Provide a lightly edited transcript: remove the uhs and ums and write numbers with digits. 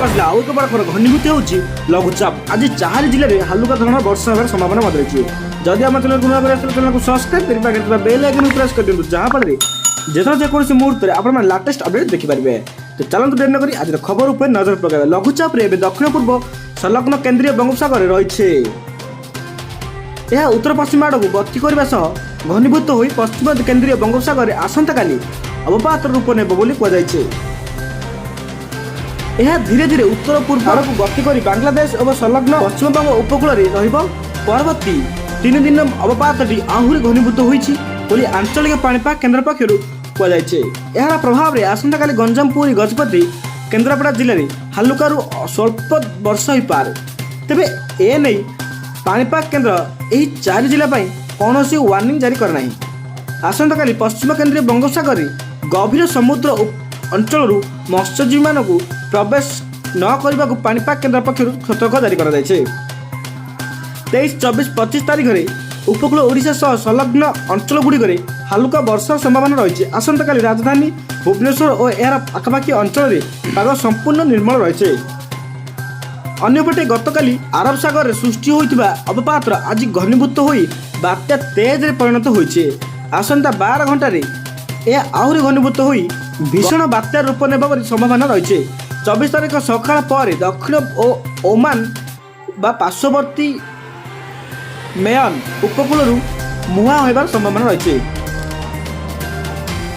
ଆସିଲା ଆଉ ଏକ ବଡ଼ ଖବର। ଘନୀଭୂତ ହେଉଛି ଲଘୁଚାପ। ଆଜି ଚାରି ଜିଲ୍ଲାରେ ହାଲୁକା ଧରଣର ବର୍ଷା ହେବାର ସମ୍ଭାବନା ମଧ୍ୟ ରହିଛି। ଯଦି ଆମ ଚ୍ୟାନେଲକୁ ନୂଆ କରି ଆସିଲେ, ଚ୍ୟାନେଲକୁ ସବସ୍କ୍ରାଇବ୍ କରି ପାଖରେ ଥିବା ବେଲ୍ ଆଇକନ୍ ପ୍ରେସ୍ କରିଦିଅନ୍ତୁ, ଯାହାଫଳରେ ଯେତେବେଳେ ଯେକୌଣସି ମୁହୂର୍ତ୍ତରେ ଆପଣମାନେ ଲାଟେଷ୍ଟ ଅପଡେଟ୍ ଦେଖିପାରିବେ। ତ ଚାଲନ୍ତୁ, ଡେରି ନକରି ଆଜିର ଖବର ଉପରେ ନଜର ପକାଇବା। ଲଘୁଚାପରେ ଏବେ ଦକ୍ଷିଣ ପୂର୍ବ ସଂଲଗ୍ନ କେନ୍ଦ୍ରୀୟ ବଙ୍ଗୋପସାଗରରେ ରହିଛି। ଏହା ଉତ୍ତର ପଶ୍ଚିମ ଆଡ଼କୁ ଗତି କରିବା ସହ ଘନୀଭୂତ ହୋଇ ପଶ୍ଚିମ କେନ୍ଦ୍ରୀୟ ବଙ୍ଗୋପସାଗରରେ ଆସନ୍ତାକାଲି ଅବପାତର ରୂପ ନେବ ବୋଲି କୁହାଯାଇଛି। ଏହା ଧୀରେ ଧୀରେ ଉତ୍ତର ପୂର୍ବ ଆଡ଼କୁ ଗତି କରି ବାଂଲାଦେଶ ଏବଂ ସଂଲଗ୍ନ ପଶ୍ଚିମବଙ୍ଗ ଉପକୂଳରେ ରହିବ। ପରବର୍ତ୍ତୀ 3 ଦିନ ଅବପାତଟି ଆହୁରି ଘନୀଭୂତ ହୋଇଛି ବୋଲି ଆଞ୍ଚଳିକ ପାଣିପାଗ କେନ୍ଦ୍ର ପକ୍ଷରୁ କୁହାଯାଇଛି। ଏହାର ପ୍ରଭାବରେ ଆସନ୍ତାକାଲି ଗଞ୍ଜାମ, ପୁରୀ, ଗଜପତି, କେନ୍ଦ୍ରାପଡ଼ା ଜିଲ୍ଲାରେ ହାଲୁକାରୁ ସ୍ୱଳ୍ପ ବର୍ଷା ହୋଇପାରେ। ତେବେ ଏ ନେଇ ପାଣିପାଗ କେନ୍ଦ୍ର ଏହି ଚାରି ଜିଲ୍ଲା ପାଇଁ କୌଣସି ୱାର୍ଣ୍ଣିଂ ଜାରି କରିନାହିଁ। ଆସନ୍ତାକାଲି ପଶ୍ଚିମ କେନ୍ଦ୍ରୀୟ ବଙ୍ଗୋପସାଗରରେ ଗଭୀର ସମୁଦ୍ର ଅଞ୍ଚଳରୁ ମତ୍ସ୍ୟଜୀବୀମାନଙ୍କୁ ପ୍ରବେଶ ନ କରିବାକୁ ପାଣିପାଗ କେନ୍ଦ୍ର ପକ୍ଷରୁ ସତର୍କ ଜାରି କରାଯାଇଛି। 23, 24, 25 ତାରିଖରେ ଉପକୂଳ ଓଡ଼ିଶା ସହ ସଂଲଗ୍ନ ଅଞ୍ଚଳଗୁଡ଼ିକରେ ହାଲୁକା ବର୍ଷାର ସମ୍ଭାବନା ରହିଛି। ଆସନ୍ତାକାଲି ରାଜଧାନୀ ଭୁବନେଶ୍ୱର ଓ ଏହାର ଆଖପାଖ ଅଞ୍ଚଳରେ ପାଗ ସମ୍ପୂର୍ଣ୍ଣ ନିର୍ମଳ ରହିଛି। ଅନ୍ୟପଟେ ଗତକାଲି ଆରବ ସାଗରରେ ସୃଷ୍ଟି ହୋଇଥିବା ଅବପାତର ଆଜି ଘନୀଭୂତ ହୋଇ ବାତ୍ୟା ତେଜରେ ପରିଣତ ହୋଇଛି। ଆସନ୍ତା 12 ଘଣ୍ଟାରେ ଏହା ଆହୁରି ଘନୀଭୂତ ହୋଇ ଭୀଷଣ ବାତ୍ୟା ରୂପ ନେବ ବୋଲି ସମ୍ଭାବନା ରହିଛି। 24 ତାରିଖ ସକାଳ ପରେ ଦକ୍ଷିଣ ଓ ଓମାନ ବା ପାର୍ଶ୍ୱବର୍ତ୍ତୀ ମେୟନ ଉପକୂଳରୁ ମୁହାଁ ହେବାର ସମ୍ଭାବନା ରହିଛି।